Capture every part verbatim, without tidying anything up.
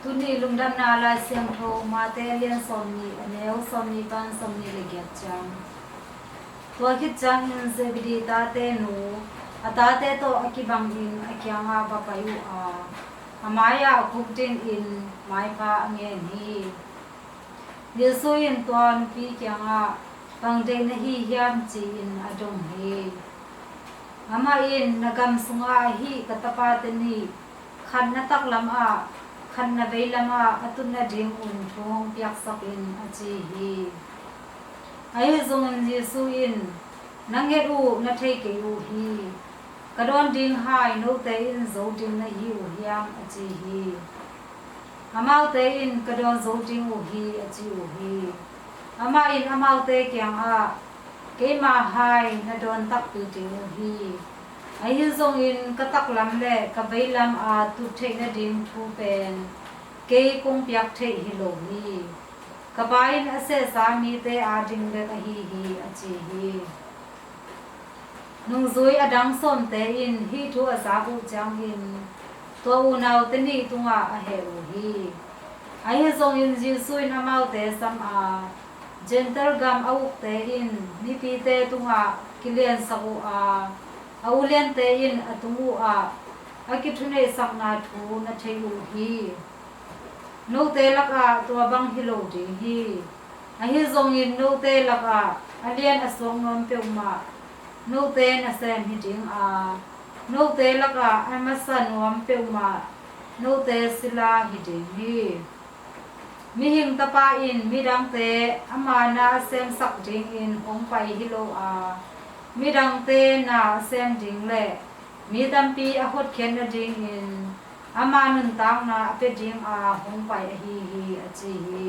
Tuni lungdamna Lai Siangtho Mate a lian sawmnih, a neu sawmnih pan sawmnih le giat ciang. Tua khit ciangin Zebedi tate nu, a tate tawh a kibangin a kiangah va pai uh a, a mai-ah a kuk dingin maipha a ngen hi. Jesu in tua nupi kiangah, "Bang deih na hi hiam?" ci-in a dong hi. Amah in, "Na gam sungah ahi ka tapate nih, khat na taklam ah, khat na veilam ah a tut nadingun thu hong piaksak in," a ci hi. Ahi zongin Jesu in, "Na nget uh na thei kei uh hi. Ka dawn ding hai note in zo ding na hi uh hiam?" a ci hi. Amaute in, "Ka dawn zo ding uh hi," a ci uh hi. Amah in amaute kiangah, "Keima hai na dawn takpi ding uh hi. Ahi zongin ka taklam le ka veilam a tut theih nading thu pen kei kong piak theih hi lo hi. Ka Pa in a sehsa mite ading bek ahi hi," a ci hi. Nungzui a dang sawmte in hih thu a zak uh ciangin tua unaute nih tungah a heh uh hi. Ahi zongin Jesu in amaute sam a, "Gentail gam a ukte in mipite tungah kiliansak uh a, a uliante in a tung uh ah a kithuneihsakna thu na thei uh hi. Note lakah tua bang hi lo ding hi. Ahi zongin note lakah a lian a suak nuam peuhmah note nasem hi ding a, note lakah a masa nuam peuhmah note sila hi ding hi. Mihing Tapa in midangte ama na a semsak dingin hong pai hi lo a, midangte na a sem ding le mi tampi a hotkhiat nadingin ama nuntakna a pia dinga hong pai ahi hi," a ci hi.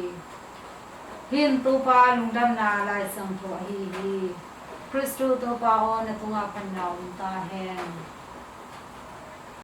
Hih in Topa lungdamna Lai Siangtho ahi hi. Khristu Topa aw, na tungah phatna om ta hen.